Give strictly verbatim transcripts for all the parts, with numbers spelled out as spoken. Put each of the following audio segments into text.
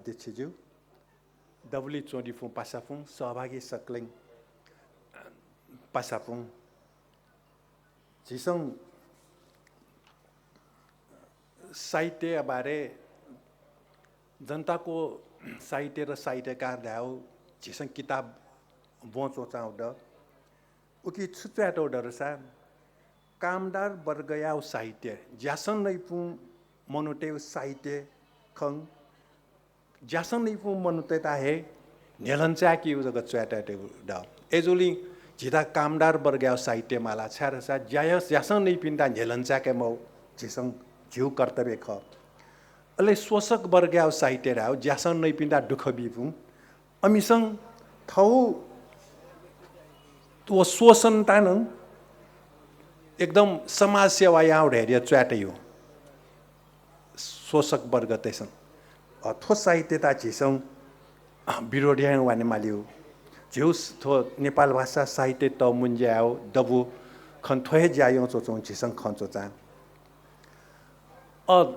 अध्यक्षज्यू, दबुलिइ च्वंदीफुं पासाफुं, सहभागी सकलें पासाफुं। झीसं साहित्यया बारे, जनताको साहित्य र साहित्यकार धायेगु झीसं किताब ब्वं च्वंचाउ द। उकी छु च्वयातउ दरसा, कामदार वर्गयाउ साहित्य, ज्यासं नइपुं मनूतय् साहित्य खं, ज्यासं नइपुं मनूतय्त हे न्ह्यलं चाय्केगु जक च्वयातयेगु द। अय्जूगुलिं झीत कामदार वर्गयाउ साहित्य माला, छाय्धाःसा ज्या, ज्यासं नइपिन्त न्ह्यलं चाय्के मउ, झीसं झीउ कर्तव्य खः। अले शोषक वर्गयाउ साहित्य धायेउ ज्यासं नइपिन्त दुःख बीपुं, अमिसं थौ व शोषणता नं एकदम समाज सेवा याउ धैर्य च्वयातयु शोषक वर्गतय्सं। अ, थ्व साहित्यता झीसं, अ, विरोध यायें वाने मालिउ। झीउ स-, थ्व नेपाल भाषा साहित्य तःमुंज्यायु दबू खँ थ्व हे ज्यायु च्वचौं झीसं खँ च्वचां। अ,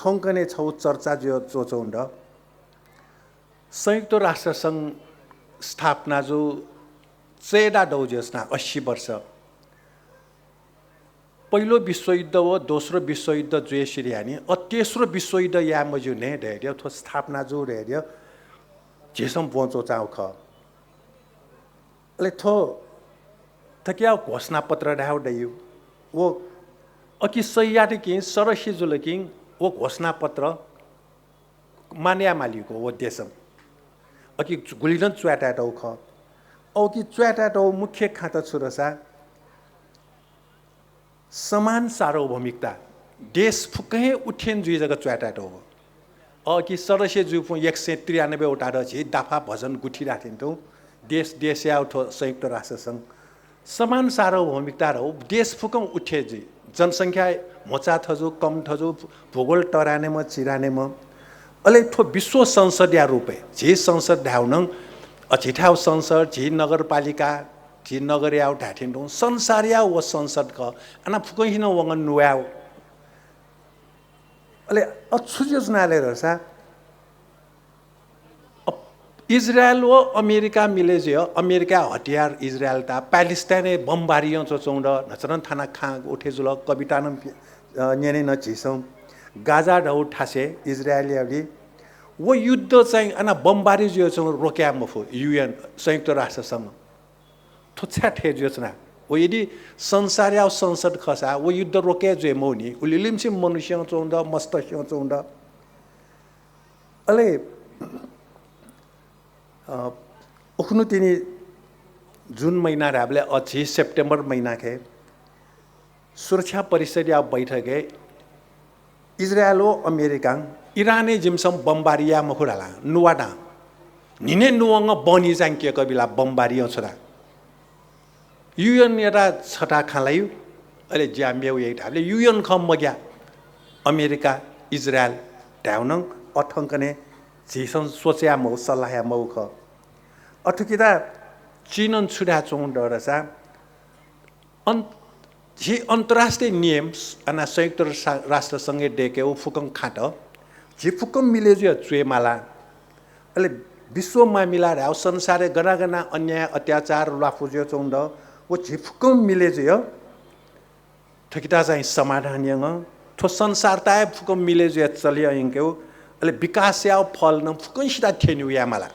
थौंकन्हय् छौ चर्चा जुया च्वचौं द। संयुक्त राष्ट्र संघ स्थापना जू चय्दा दौ जुया च्वना अस्सी वर्ष। पहिलो विश्वयुद्ध व दोस्रो विश्वयुद्ध जुया सिधयानि, अ, तेस्रो विश्वयुद्ध याये मज्यू ने धैर्य थ्व स्थापना जू धैर्य झीसं ब्वं च्वचाउ खः। अले थ्व थकिया घोषणापत्र धायेउ दयु। व अकि सही यात कि सरसी जुल कि व घोषणापत्र मानया मालिको व देशं। अकि गुलि नं च्वयातयेतौ खः। अ, उकि च्वयातयेतौ मुख्य खाँत छु रसा, समान सार्वभौमिकता, देश फुक्कं हे उठेन जुइ जक च्वयातयेतौ। अ, कि सदस्य जुइपुं एक सय त्रियानब्बे वटा द झी दाफा भजन गुथि धाथिन तुं देश, देशया उठो संयुक्त राष्ट्र संघ। समान सार्वभौमिकता रौ देश फुक्कं उठे जुइ। जनसंख्या म्होचा थजु, कम थजु, भूगोल तरानेम, चिरानेम। अले थ्व विश्व संसदया रूपय्, झी संसद धायेउ नं, अ, झीथायु संसद, झी नगरपालिका, झी नगरयाउ धाथिन तुं संसारया व संसद खः। अना फुक्कं हिनं वंगन नुवायु। अले अ छु ज्यू च्वनाले रसा, अ, इजरायल व अमेरिका मिले जुया, अमेरिका हतियार इजरायलता, प्यालेस्टाइनय् बमबारी यं च्वचौं द, न्हचरं थाना खां उठे जुल, कविता नं प्य-, अ, न्यने नं झीसं। गाजा धौ थासे इजरायलयाउलि व युद्ध चाहिँ अना बमबारी जुया च्वं रोक्या मफु, यु एन, संयुक्त राष्ट्र संघ। थ्व छाय् थथे जुया च्वना? व यदि संसारया संसद खसा, व युद्ध रोके जुइ मौनि, उलिलिमसिम मनुष्यं च्वं द, मस्तस्यं च्वं द। अले, अ, उखुनु तिनि जुन महिना धायेबलय् अझ सेप्टेम्बर महिनाखे सुरक्षा परिषदया बैठकय् इजरायल व अमेरिकां इरानय् जिमिसं बमबारी याये मखु धालां नुवादां न्हिने नुवंगः बहनी चाहिँ केकबिला बमबारी यं छुदा। युएनयात छता खालायु, अले ज्या मेउ याइ धाबले युएन खँ मग्या। अमेरिका, इजरायल धायेउ नं अथंकने झीसं सोचया मौ, सल्लाहया मौ खः। अथुकिता चीनं छु धाय् च्वं दरसा, अन-, झी अन्तर्राष्ट्रिय नियम अना संयुक्त रा-, राष्ट्र संघय् दय्केउ फुक्कं खाँत, झी फुक्कं मिले जुया च्वयेमाला। अले विश्व मामिला धायेउ संसारय् गना गना अन्याय, अत्याचार, ल्वापु जुया च्वं द, व झी फुक्कं मिले जुया थुकिता चाहिँ समाधान यंगं, थ्व संसारता हे फुक्कं मिले जुया चले यंकेउ, अले विकासया फल नं फुक्कं सिता थ्यनेउ यायेमाला।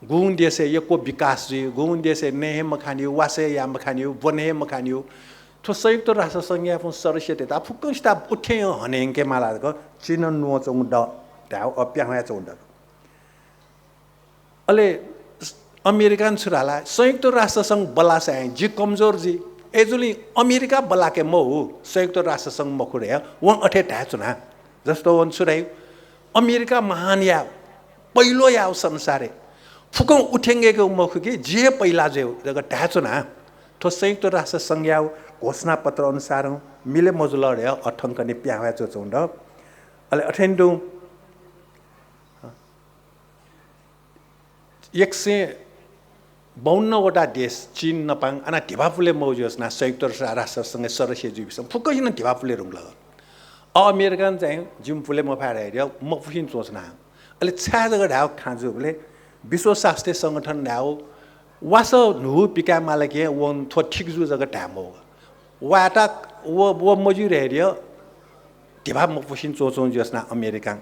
गुं देशय् यक्व विकास जुइ, गुं देशय् नये हे मखानिउ, वासः याये मखानिउ, ब्वने हे मखानिउ। थ्व संयुक्त राष्ट्र संघया फुं सदस्यतय्त फुक्कं सिता उठे हने यंकेमाला धकाः चीनं नुवं च्वं द धायेउ अप्यां वया च्वं द। अले अमेरिकां छु धाला, संयुक्त राष्ट्र संघ बलासा हे जि कमजोर जुइ। अय्जूलिं अमेरिका बलाके मउ, संयुक्त राष्ट्र संघ मखु धया वं अथे धाय् च्वना। जस्तो वं छु धाइ, अमेरिका महान या, पहिलो या संसारय्। फुक्कं उठेंगेके मखु कि जि हे पहिला जुयु जक धाय् च्वना। थ्व संयुक्त राष्ट्र संघया घोषणापत्र अनुसारं मिले मजुल धया अथंकने प्यां वया च्वं द। अले अथें तुं एक सय बाउन्न वटा देश, चीन नपां अना धिबा पुले मौजु च्वना संयुक्त रा-, राष्ट्र संघय् सदस्य जुइपिसं फुक्कसिनं धिबा पुले धुंकल। अ, अमेरिकां चाहिँ जिम पुले मफाय् धया मपुफिं च्वं च्वना। अले छाय् जक धायेगु खँ जूबलय् विश्व स्वास्थ्य संगठन धायेगु वासः न्हू पिकाये माल कि वं थ्व ठीक जू जक धाये मवः। वायेत व, व मज्यू धैर्य धिबा मफुसिन च्वंच्वं ज्योत्स्ना अमेरिकां।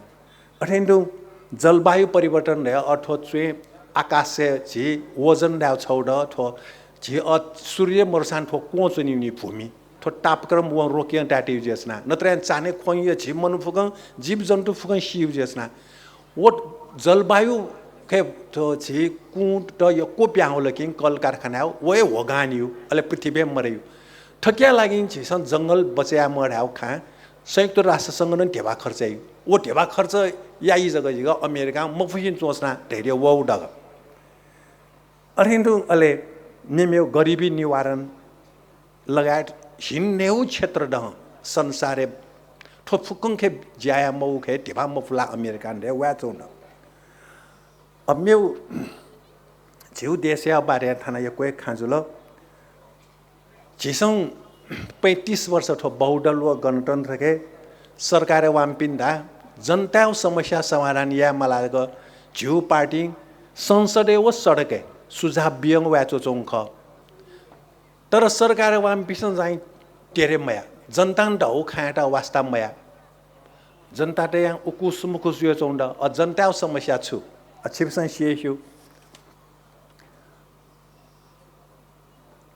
अथें तुं जलवायु परिवर्तन धैर्य अथवा च्वय् आकाशय् झी ओजन धायेगु छगू दु, थ्व झी अ सूर्य मरुसां थ्व क्वं च्वनीवनी भूमि। थ्व तापक्रम वं रोकियं तायेत्यू ज्योत्स्ना। नत्रयां चान्हय् ख्वंया झी मनू फुकं, जीवजन्तु फुकं सीयु ज्योत्स्ना। व जलवायु खय् थ्व झी कुँत यक्व प्याहां वल कि कलकारखानाय् व हे ह्वगानियु, अले पृथ्वी हे मरयु। थकिया लागि झीसं जंगल बचय् याये मवः धायेगु खँ संयुक्त राष्ट्र संघ नं धिबा खर्च याइ। व धिबा खर्च याइ जक जिगः अमेरिकां मफुसिन च्वंच्वना धैर्य वःगु दु। अथें तुं अले मेमेगु गरिबी निवारण लगायत झिंन्हय्गू क्षेत्र दँ संसारय् थ्व फुक्कं खय् ज्या याये मवःगु खय् धिबा मफु ला अमेरिकां धैर्य वयाच्वंगु दु। अ, मेगु झीगु देशया बारे थन यक्व हे खँ जुल। झीसं पैंतिस वर्ष थ्व बहुदल व गणतन्त्र खय् सरकारय् वंपिं धा जनताया समस्या समाधान याये मालाक झीगु पार्टी संसदय् व सडकय् सुझाव बियंगु वयाच्वंगु खः। तर सरकारय् वंपिसं चाहिँ तेरे मया, जनतां धाःगु खँयात वास्ता मया। जनतातय् उकुस मुकुस जुयाच्वंगु दु, अ, जनताया समस्या छु? अ, छिपिसं सियास्यू।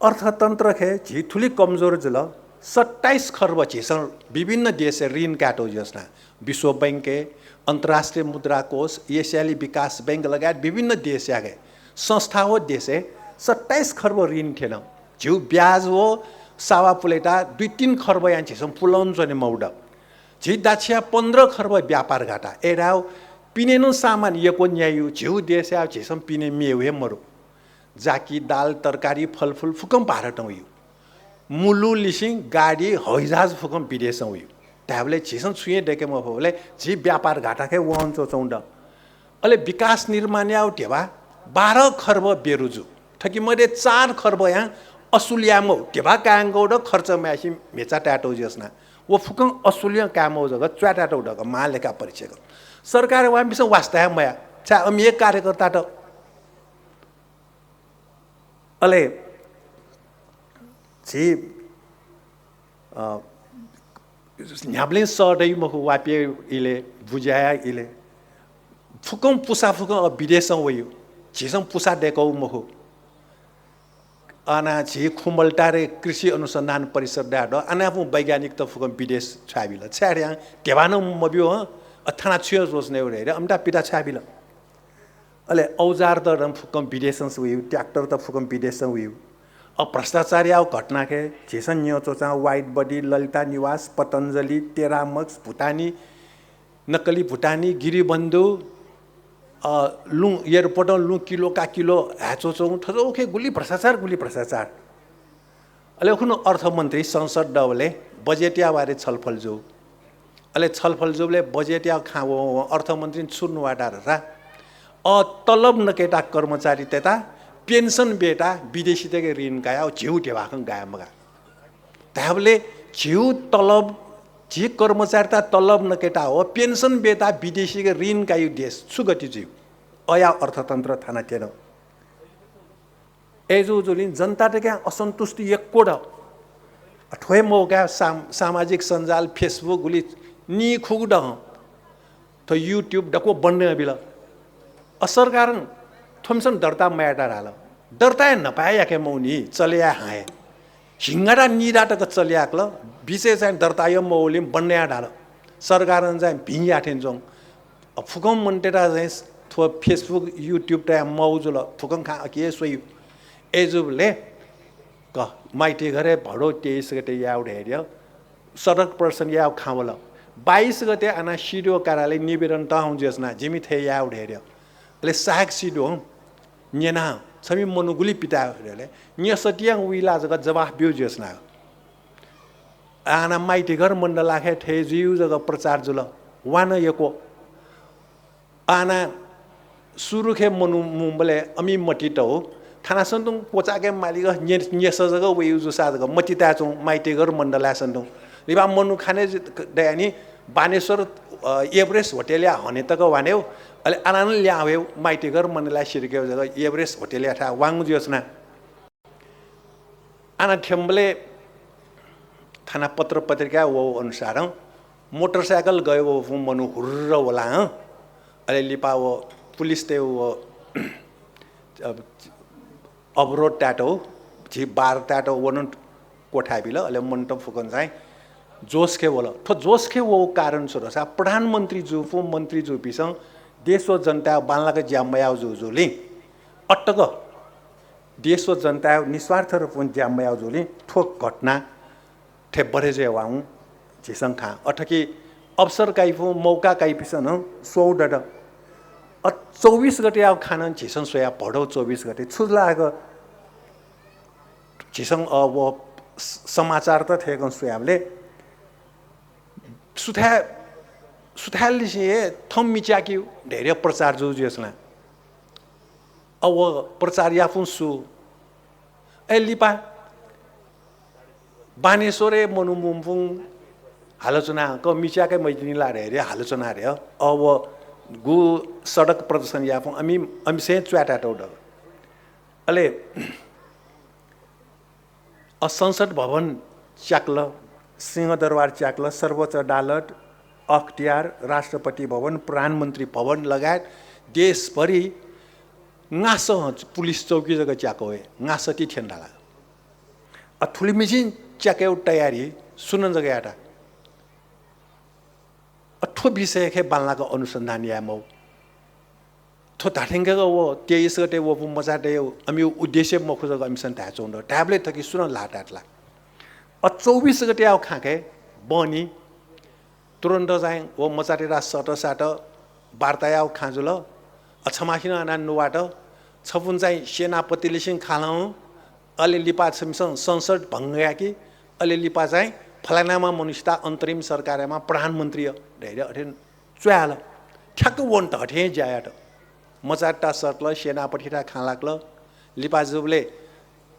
अर्थतन्त्र खय् झी थुलि कमजोर जुल, सत्ताइस खर्ब झीसं विभिन्न देशय् ऋण कायेत्यू ज्योत्स्ना। विश्व बैंकय्, अन्तर्राष्ट्रिय मुद्रा कोष, एसियाली विकास बैंक लगायत विभिन्न देशयाके संस्था व देशय् सत्ताइस खर्ब ऋण थ्यन। झीगु ब्याज व सावा पुलेता दुई तीन खर्बयां झीसं पुलं च्वने मवः दु। झी दाछिया पन्ध्र खर्ब व्यापार घाटा। अय् धाःगु पिने नं सामान यक्व न्यायेयु, झीगु देशया झीसं पिने म्येयु हे मरु। जाकि, दाल, तरकारी, फलफुल फुकं भारतं वइयु। मुलुलिसिं गाडी, हवाईजहाज फुकं विदेशं वइयु। धायेबलय् झीसं छुं हे दयेके मफुबलय् झी व्यापार घाटा खय् वहन च्वंच्वंगु दु। अले विकास निर्माणया ध्यबा बाह्र खर्ब बेरु जू। थुकी मध्ये चार खर्बयां असुल यायेमाःगु ध्यबा कायेगु दु, खर्च मयासें म्हेचा तायेत्यू ज्योत्स्ना। व फुकं असुलय् कायेमाःगु जक च्वयाः तायेत्यू दु, महालेखा परीक्षक। सरकारय् वंपिसं वास्ता हे मयाः, छाय् अमिया कार्यकर्तात। अले झी, अ, न्ह्याबलें सः दइ मखु, वापे इलय्, बुज्याया इलय्। फुकं पुसा फुकं, अ, विदेशं वइयु। झीसं पुसा दय्कू मखु। अन झी खुमलटारे कृषि अनुसन्धान परिषद धाये दु, अन वंपिं वैज्ञानिकत फुकं विदेश छ्वयाबिल। छाय् धाःसा ध्यबा नं मब्यू हं, अ, थन छु याये ज्वःच्वने रे, अमित पिता छ्वयाबिल। अले औजारत नं फुकं विदेशं वइयु, ट्र्याक्टरत फुकं विदेशं वइयु। अ, भ्रष्टाचारया घटना खय् झीसं न्यंच्वंसां wide body, ललिता निवास, पतञ्जलि, टेरामक्स, भुटानी, नक्कली भुटानी, गिरिबन्धु, अ, लुँ, airport-ं लुँ किलो का किलो हाय् च्वंच्वंगु, थज्याःगु खय् गुलि भ्रष्टाचार, गुलि भ्रष्टाचार। अले उखुन्हु अर्थमन्त्री संसद दबलय् बजेटया बारे छलफल जू। अले छलफल जूबलय् बजेटया खँ वं वं अर्थमन्त्रीं छु न्ववाः धाःसा, अ, तलब नकय्ता कर्मचारीतय्त पेन्सन बीत विदेशीतय्के ऋण कायाः झीगु ध्यबाखं गाये मगाः। धायेबलय् झीगु तलब, झी कर्मचारीत तलब नकय्ता व पेन्सन बीत विदेशीके ऋण काइगु देश छु गति जुइ? अया अर्थतन्त्र थाना थ्यन। अय्जूगुलिं जनतातय्के असन्तुष्टि यक्व दु। अ, थ्व हे मौकाय् साम-, सामाजिक सञ्जाल, Facebook गुलि नीखुगु दु हं। थ्व YouTube दक्व बन्द याबिल। अ, सरकारं थ्वमिसं दर्ता मयायेत धाल। दर्ता हे न्हापा हे याके मवःनि, चले याये हं हे। हिंगादा निदा तक चले याकल, बिचय् चाहिँ दर्ता हे मवःलिं बन्द याये धाल। सरकारं चाहिँ भिं याये थें च्वं। अ, फुकं मनूतय्त चाहिँ थ्व Facebook, YouTube तयाः मवः जुल, फुकं खँ अकिं हे स्वइयु। अय्जूबलय् क, माइतीघरय् भदौ तेइस गते यायेगु धैर्य सडक प्रदर्शन यायेगु खँ वल। बाइस गते अन CDO कार्यालय निवेदन तःगु ज्योत्स्ना, जिमि थें यायेगु धैर्य। अले सहायक CDO न्यना, छम्ह मनू गुलि पिता, न्यसःतियां वइ ला जक जवाफ ब्यु ज्योत्स्ना। अन माइतीघर मण्डलाखय् थथे जुइगु जक प्रचार जुल, वा नं यक्व। अन सुरुखय् मनू मुंबलय् अमि मतित हो। थानासं तुं क्वचाःके मालिक न्ये-, न्यसः जक वइगु जूसा जक मतिताय् च्वं माइतीघर मण्डलाय् सं तुं। लिपा मनू खाने जि-, दयानि बानेश्वर अ, एभरेस्ट होटलया हने तक वानेउ, अले आनानं ल्याहां वयेउ, माइतीघर मनलाइ सिरकेउ जक एभरेस्ट होटलयाथाय् वांगु जुयाच्वना। आना थ्यंबलय् थाना पत्र पत्रिकाय् वःगु अनुसारं मोटरसाइकल गय् वःगु मनू हुर्र वलां, अले लिपा व पुलिसतय् व अवरोध तायेत, झी बार तायेत वनं क्वथाय् बिल, अले मनूत फुक्कं चाहिँ जोसखे वल। थ्व जोसखे वःगु कारण छु धाःसा प्रधानमन्त्री जूपिं मन्त्री जूपिसं देश व जनताया बांलाक ज्या मयाउ जूजुलिं, अटक देश व जनताया निस्वार्थ रूपं ज्या मयाउ जूलिं थ्व घटना थ्व बढे जुया वःगु झीसं खा। अथकि अवसर काइपिं, मौका काइपिसं नं स्वउ दत। अ, चौबिस गतेया खँ नं झीसं स्वया, भदौ चौबिस गते छु जुल धाःसा झीसं, अ, व स-, समाचारत थेकं स्वयाबलय् सुथाय्, सुथाय्‌लिसें हे थौं मिच्याकी धैर्य प्रचार जू जुयाच्वना। अ, व प्रचार याःपिं सु? अले लिपा बानेश्वरय् मनू मुंपिं हालाच्वना, क मिच्याके मजिनि ला धैर्य हालाच्वना रे। अ, व गु सडक प्रदर्शन याःपिं अमि, अमिसं च्वयातःगु दु। अले अ, संसद भवन च्याकल, सिंहदरबार च्याकल, सर्वोच्च अदालत, अख्तियार, राष्ट्रपति भवन, प्रधानमन्त्री भवन लगायत देशभरि ङासं पुलिस चौकी जक च्याकः हे, ङासति थ्यन धाल। अ, थुलिमछि च्याकेउ तयारी सुनं जक यात। अ, थ्व विषयखे बांलाक अनुसन्धान याये मौ। थ्व धाथेंके व तेइस गते वःपिं मचातय् अमिउ उद्देश्य मखु जक अमिसं धायेच्वंगु दु। धायेबलय् थकि सुनं ल्हाः ताय्‌त ला? अ, चौबिस गतेया खँखे बहनी तुरन्त चाहिँ व मचातय्‌त सःतसात वार्ताया खँ जुल। अ, छम्हसिनं अना नुवात, छपुं चाहिँ सेनापतिलिसें खालं, अले लिपा छमिसं संसद भंग याकी, अले लिपा चाहिँ फलानाम्ह मनुष्यता अन्तरिम सरकारयाम्ह प्रधानमन्त्री धैर्य अथे च्वयाहल। ठ्याक्क वन्त अथे ज्या यात। मचातय्‌त सःतल, सेनापतित खँ ल्हाकल, लिपा जूबलय्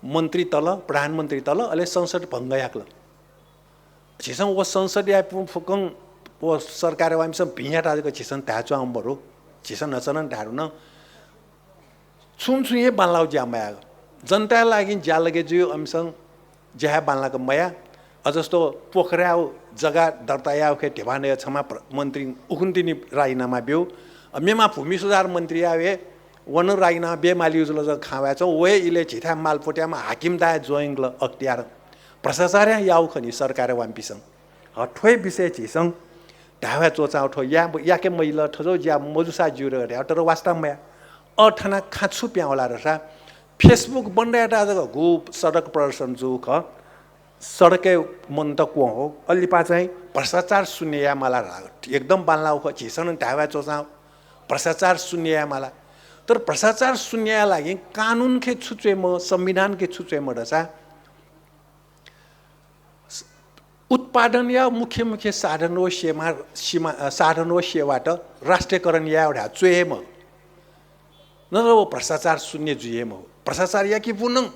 मन्त्री तल, प्रधानमन्त्री तल, अले संसद भंग याकल। झीसं व संसदया पु-, फुक्कं व सरकारवामिसं भिं यात जक झीसं धायेच्वंगु मरु। झीसं न्हचानं धायेधुन। छुं छुं हे बांलाउ ज्या मयाः। जनताया लागि ज्या लगे जुइ अमिसं ज्या हे बांलाक मयाः। अ, जस्तो पोखराया जग्गा दर्ता याउखे धिबा नया छम्ह प्र-, मन्त्री उखुन्हु तिनि राजीनामा ब्यू। अ, मेम्ह भूमि सुधार मन्त्री यावे वन राजीनामा बे मालिउ जुल जक खँ वयाच्वं। व हे इलय् झीथाय् मालपोतयाम्ह हाकिम दाइ ज्वंगल अख्तियार। भ्रष्टाचार याउ खनि सरकारवामिपिसं। अ, थ्व हे विषय झीसं धायेवया च्वचाउ थ्व या-, याके मजिल, थज्याउ ज्या मजूसा ज्यू रे धया, तर वास्ता मयाः। अ, थना खँ छु पिहां वल धाःसा Facebook बन्द यात जक गु सडक प्रदर्शन जू खः। सडकय् मनूत क्वं हो, अले लिपा चाहिँ भ्रष्टाचार शून्य याये माला धाः। एकदम बांलाउ खः, झीसं नं धायेवया च्वचाउ भ्रष्टाचार शून्य याये माला। तर भ्रष्टाचार शून्य याये लागि कानुनखे छु च्वयेमाः, संविधानखे छु च्वयेमाः धाःसा उत्पादनया मुख्य मुख्य साधन व सेवा, सीमा, अ, साधन व सेवात राष्ट्रियकरण याये धाः च्वये हे मखु। नत्र व भ्रष्टाचार शून्य जुइ हे मखु। भ्रष्टाचार याकीपिं नं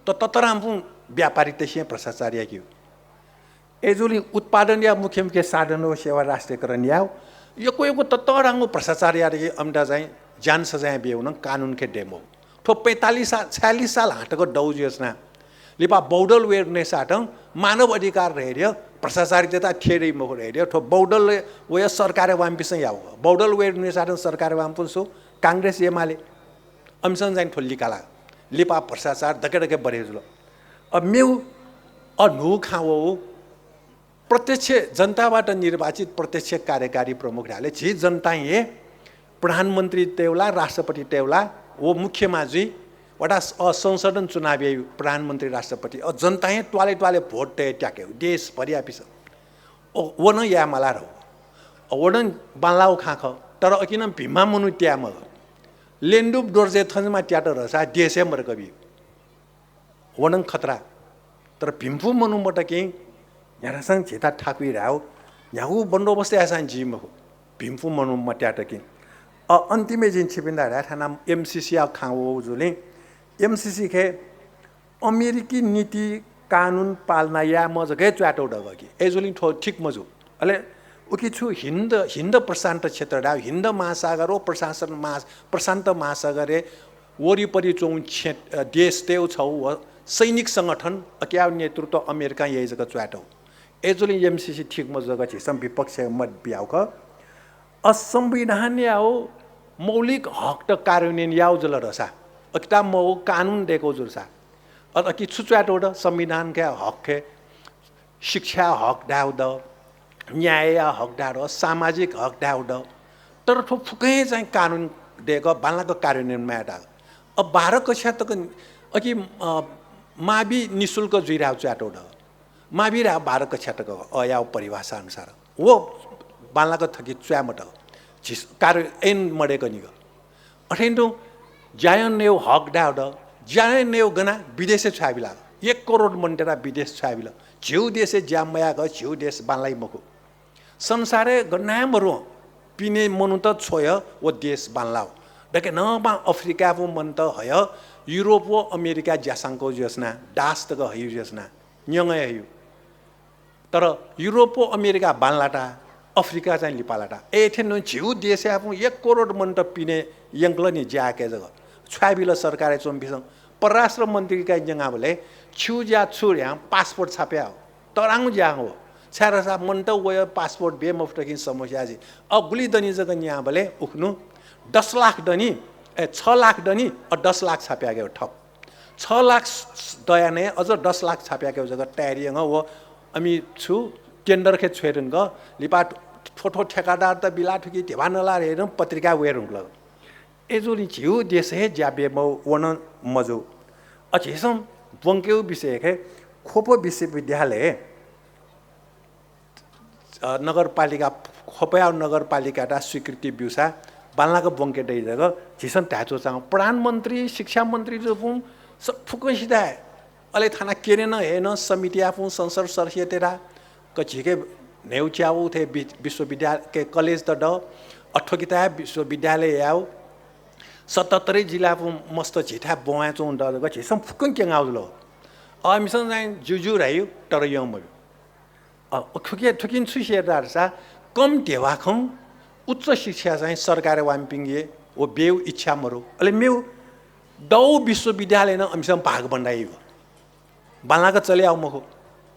त-, ततःधंपिं व्यापारीतय्‌सं भ्रष्टाचार याकीगु। अय्‌जूगुलिं उत्पादनया मुख्य मुख्य साधन व सेवा राष्ट्रियकरण याउ। यक्व यक्व ततःधंगु भ्रष्टाचार यात कि अमित चाहिँ ज्यान सजाय ब्यू नं कानुनखे दयेमाः। थ्व पैंतालिस साल, छयालिस साल हाँतक दौ जुयाच्वना। लिपा बौद्धल वेरुनेसातं मानव अधिकार धैर्य भ्रष्टाचारीतय्‌त थ्यये दइ मखु धैर्य। थ्व बौद्धल वया सरकारवामिपिसं याउ। बौद्धल वेरुनेसातं सरकारवामिपिं सु कांग्रेस एमाले। अमिसं चाहिँ थ्व लिकाला। लिपा भ्रष्टाचार दके दके बढे जुल। अ, मेउ, अ, न्हू खँ वउ। प्रत्यक्ष जनताबाट निर्वाचित प्रत्यक्ष कार्यकारी प्रमुख धाःले झी जनतां हे प्रधानमन्त्री तयेउ ला, राष्ट्रपति तयेउ ला, व मुख्यमा जुइ, वा त अ, संसदं चुनाव याइ प्रधानमन्त्री, राष्ट्रपति, अ, जनतां हे त्वालय् त्वालय् भोट तये त्याकेउ, देशभरियापिसं। अ, व नं याये माला धउ। अ, व नं बांलाउ खँ खः, तर अकिं नं भिंम्ह मनू त्याये मखु। लेनदुप दोर्जे थन मा त्यात धाःसा देश हे मदकबी। व नं खतरा। तर भिंपु मनू मदकिं न्ह्याथासं झीत थाकुइ धायेउ, न्ह्यागु बन्दोबस्त याःसां जुइ मखु, भिंपु मनू मत्यात कि। अ, अन्तिमय् जिं छिपिन्त धाये थाना MCC या खँ वउ जुलिं, MCC खे अमेरिकी नीति कानुन पालना याये मजक हे च्वयातउ दगः कि। अय्‌जूलिं थ्व ठीक मजू। अले उकी छु हिन्द, हिन्द प्रशान्त क्षेत्र धाः, हिन्द महासागर व प्रशासन महा-, प्रशान्त महासागरय् वरिपरि च्वंगु क्षे-, अ, देशतय् छगू व सैनिक संगठन, अकियाव नेतृत्व अमेरिकां याइ जक च्वयातःगु। अय्‌जूगुलिं एमसिसी ठीक मजू जक झीसं विपक्षय् मत बियागु खः। अ, संविधानयागु मौलिक हकत कार्यान्वयन याउ जुल धाःसा, अकिता मौलिक कानुन दय्‌कू जुल धाःसा, अ, अकि छु च्वयातःगु द? संविधानया हक हे शिक्षा हक धायेगु द, न्यायया हक धायेगु द, सामाजिक हक धायेगु द। तर थ्व फुक्कं चाहिँ कानुन दय्‌क बांलाक कार्यान्वयन यायेमाः धाल। अब बाह्र कक्षा तक अकि, अ, मावि निशुल्क जुइ धायेगु च्वयातःगु द। मावि धायेगु बाह्र कक्षा तक अयाव परिभाषा अनुसार। व बांलाक थकि च्वये मत। झिस-, कार्य ऐन मदय्‌कनिगु। अथें तुं ज्याय् नयेगु हक धायेगु द, ज्याय् नयेगु गना विदेशय् छ्वयाबिल। एक करोड मनूतय्‌त विदेश छ्वयाबिल। झीगु देशय् ज्या मयाक झीगु देश बांलाइ मखु। संसारय् गनाय् मरुं पिने मनूत छ्वय व देश बांलाउ। दकले न्हापां अफ्रिकाय् वंगु मनूत हय, युरोप व अमेरिकाय् ज्या संकू जुयाच्वना, दास तक हयु जुयाच्वना, न्यंगय् हयु। तर युरोप व अमेरिका बांलात, अफ्रिका चाहिँ लिपा लात। अथें तुं झीगु देशय् वंगु एक करोड मनूत पिने यंकल नि ज्या याके जक। छ्वयाबिल सरकारय् च्वंपिसं। परराष्ट्र मन्त्रीके न्यंकाबलय् छिगु ज्या छु धाःसा passport छापे याउ। तःधंगु ज्या हो। छाय्धाःसा मनूत वया passport बी मफुत कि समस्या जुइ। अ, गुलि दनि जक न्यंकाबलय् उखुन्हु दस लाख दनि, ए, छ लाख दनि, अ, दस लाख छापे याके थप। छ लाख स-, स-, दयाः नं अझ दस लाख छापे याकेगु जक तयारी यानाः व अमि छु tender खे छ्वये धुंकल। लिपा थ्व थ्व ठेकादारत बिला थुकी धिबा नला धइगु पत्रिकाय् वये धुंकल। अय्‌जूगुलिं झीगु देशय् हे ज्या बी मवं वन मजू। अ, झीसं ब्वंकेगु विषय हे ख्वप विश्वविद्यालय अ, नगरपालिका, ख्वपया नगरपालिकात स्वीकृति ब्यूसा बांलाक ब्वंके दइ जक झीसं धाये च्वंगु। प्रधानमन्त्री, शिक्षा मन्त्री जुपुं स-, फुक्कं सिधाय्। अले थाना केने नं हे नं समितियापुं संसद सदस्यतय्त का झीके न्हय्‌च्याउ थे वि-, विश्वविद्यालय के कलेज त द, अ, थुकिता विश्वविद्यालय याउ। सतहत्तरै जिल्लापुं मस्त झीथाय् ब्वंया च्वंगु द जक झीसं फुक्कं क्यंगाउ जुल। अ, इमिसं चाहिँ ज्यू ज्यू धाइ, तर यं मब्यू। अ, थुके-, थुकिं छु सिया धाःसा कम ध्यबा खँ उच्च शिक्षा चाहिँ सरकारय् वःपिंके व ब्यू इच्छा मरु। अले मेउ दौ विश्वविद्यालय नं अमिसं भाग बन्दाइगु। बांलाक चले याउ मखु।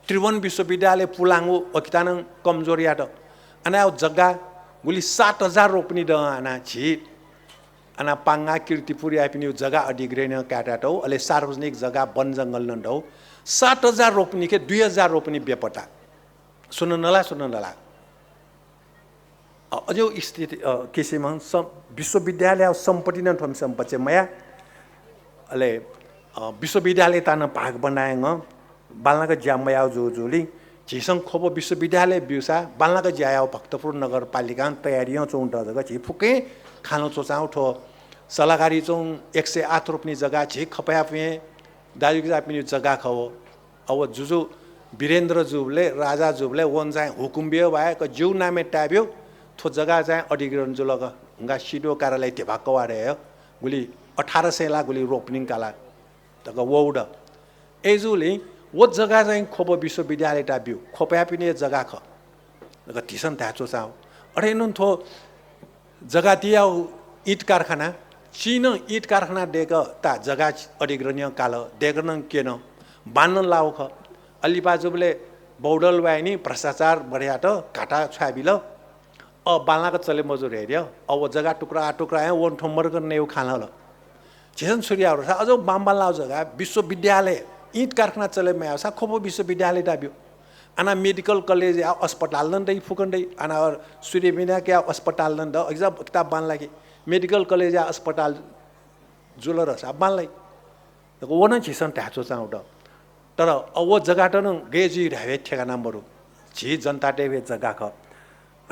त्रिभुवन विश्वविद्यालय पुलांगु अकितानं कमजोर यात। अन याउ जग्गा गुलि सात हजार रोपनी द अन झी अन पांगा, किर्तिपुर याइपिनिगु जग्गा अधिग्रहण कायेत दौ, अले सार्वजनिक जग्गा वन जंगल नं दौ। सात हजार रोपनीके दुई हजार रोपनी बेपत्ता। सुन नला, सुन नला। अ, अज्याउ स्थिति, अ, किसिमं सम-, विश्वविद्यालय सम्पत्ति नं थ्वमिसं बचे मया। अले, अ, विश्वविद्यालयता नं भाग बनायेगं बांलाक ज्या मयाउ जूगुलिं झीसं ख्वप विश्वविद्यालय ब्यूसा बांलाक ज्या याउ भक्तपुर नगरपालिकां तयारी याना च्वंगु द जक झी फुक्कं खाना च्वंगु। थ्व सल्लाहकारी च्वंगु एक सय आठ रोपनी जग्गा झी ख्वपयापुं हे दाजुकिजापिनि जग्गा खः। अ, व जुजु वीरेन्द्र जुबलय्, राजा जुबलय् वन चाहिँ हुकुम बिया बाहेक ज्यू नामय् ताय् ब्यू, थ्व जग्गा चाहिँ अधिग्रहण जुल का, हुंका सिडिओ कार्यालय धिबा कवाः दय्, गुलि अठार सय ला गुलि रोपनी काला तक वउ द। अय्‌जूगुलिं व जग्गा चाहिँ ख्वप विश्वविद्यालयता ब्यू, ख्वपयापिनि जग्गा खः। जक झीसं धाये च्वंगु। अथे नं थ्व जग्गा तियाउ ईंट कारखाना, चिं नं ईंट कारखाना दय्‌क ता जग्गा अधिग्रहण काल, दय्‌क नं क्यन, बान नं लाउ खः। अले लिपा जूबलय् बौद्धलय् नि भ्रष्टाचार बढे यात, घाटा छ्वयाबिल। अ, बांलाक चले मजू धयादिया। अ, व जग्गा टुक्रा टुक्रा हे वन थ्व मर्ग नयेउ खान हल। झीसं छु याउ धाःसा अझ बांबांलाउ जग्गा विश्वविद्यालय, ईंट कारखाना चले मयाउसा ख्वप विश्वविद्यालयता ब्यू। अन मेडिकल कलेजया अस्पताल नं दइ, फुक्कं दइ। अन सूर्य विनायकया अस्पताल नं द, अकिजा किताब बांलाकि। मेडिकल कलेजया अस्पताल जुल धाःसा बांलाइ। व नं झीसं धाये च्वंगु द। तर अ, व जग्गात नं गय् जुइ धाये ठेकाना मरु। झी जनतातय् जग्गा खः।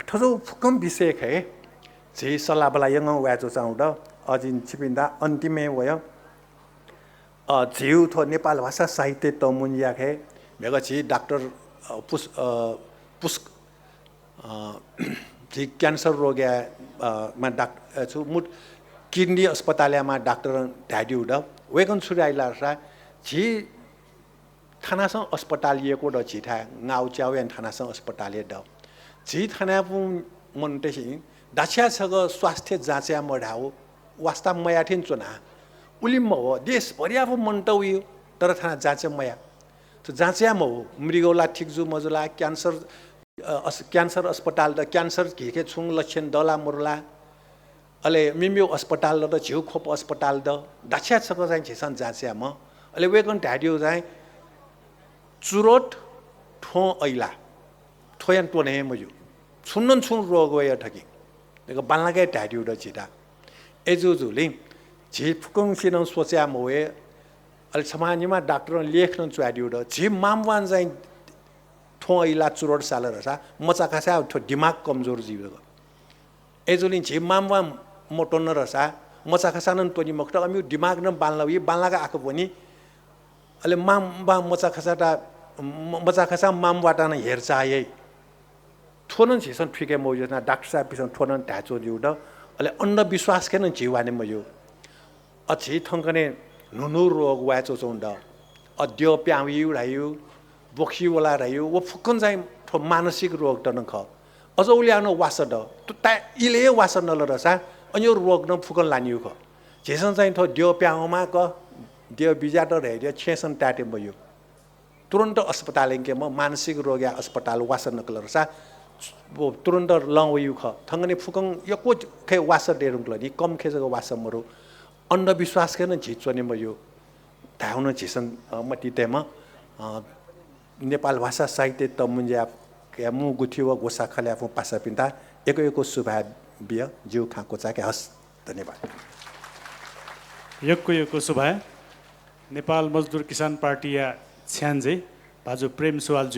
थ्व जक फुक्कं विषय खः हे। झी सल्लाह बल्लाह यानाः वये च्वंगु द। अ, जिं छिपिन्त अन्तिमय् वया। अ, झीउ थ्व नेपाल भाषा साहित्य तःमुंज्याखय् मेगः झी डाक्टर, अ, पुस-, अ, पुस-, अ, झी cancer रोगया, अ, मा डाक-, अ, छु मुत किडनी अस्पतालया मा डाक्टर धायेदिउ द। वय्‌कलं छु धाइ धाःसा झी थानासं अस्पताल यय्‌कू द झीथाय्, गाउ च्याउ यानाः थानासं अस्पताल यय् द। झी थनापं मनतय्‌सिं दाछ्या छगः स्वास्थ्य जाँचया मधाउ वास्ता मया थें च्वना। उलि मव देशभरियापं मनत उयो, तर थाना जाँचया मया। त जाँचया मव मृगौला ठीक जु मजुला, क्यान्सर अ, अस-, क्यान्सर अस्पताल द, क्यान्सर घिखे छुं लक्षण दला मरुला। अले मिमियो अस्पताल द, झिउ खोप अस्पताल द, दाछ्या छगः चाहिँ झीसं जाँचया म। अले वेगन धाय्‌दिउ चाहिँ चुरोट थ्वं अइला, थ्वयां त्वने हे मज्यू। छुं नं छुं रोग वया थकी। देख बांलागे धाय्‌दिउ द झीता। ए जुजुलिं झी फुकंसिनं सोच्या मवे। अले छमा निमा डाक्टरं लेख नं च्वाय्‌दिउ द। झी मामवान चाहिँ थ्वं अइला चुरोट साल रसा, मचाखासा थ्व दिमाग कमजोर जीव। ए जुलिं झी मामवान मटोन रसा, मचाखासा नं त्वनी मखुत, अमिउ दिमाग नं बांला वी, बांलागा आख वनी। अले मामवा मचाखासा ता, म-, मचाखासा मामवाता नं हेरचाह याइ। थ्व नं झीसं थुइके मौजु ना, डाक्टर साहबपिसं थ्व नं धाय्‌च्वंदिउ द। अले अन्धविश्वास के नं झी वाने मज्यू। अ, झी थंकने न्हू न्हू रोग वाय् च्वच्वं द। अ, द्यः प्यां वइउ धाइउ, बोक्सी वला धाइउ, व फुक्कं चाहिँ थ्व मानसिक रोग त नं खः। अझ उलिया नं वासः द। त-, ता इले हे वासः नल रसा, अन्यो रोग नं फुक्कं लानिउ खः। झीसं चाहिँ थ्व द्यः प्यां वमा क, द्यः बिज्यात धाइद्यः छेँसं ताय्‌ते मज्यू। तुरन्त अस्पताल यंकेम, मानसिक रोगया अस्पताल वासः नकल रसा, व तुरन्त लं वइउ खः। थंगने फुक्कं यक्व खे वासः दयेधुंकल नि, कम खे जक वासः मरु। अन्धविश्वास के नं झी च्वने मज्यू। धायेउ नं झीसं, अ, मतिइ तयेम, अ, नेपाल भाषा साहित्य तःमुंज्याया मू गुथि व ग्वसाः खलःयापुं पासापिन्त यक्व यक्व सुभाय् बिय, जिउ खँ क्वचाय्‌के हस्। धन्यवाद। यक्व यक्व सुभाय्। नेपाल मजदुर किसान पार्टीया छ्याञ्जे भाजु प्रेम सुवाल जु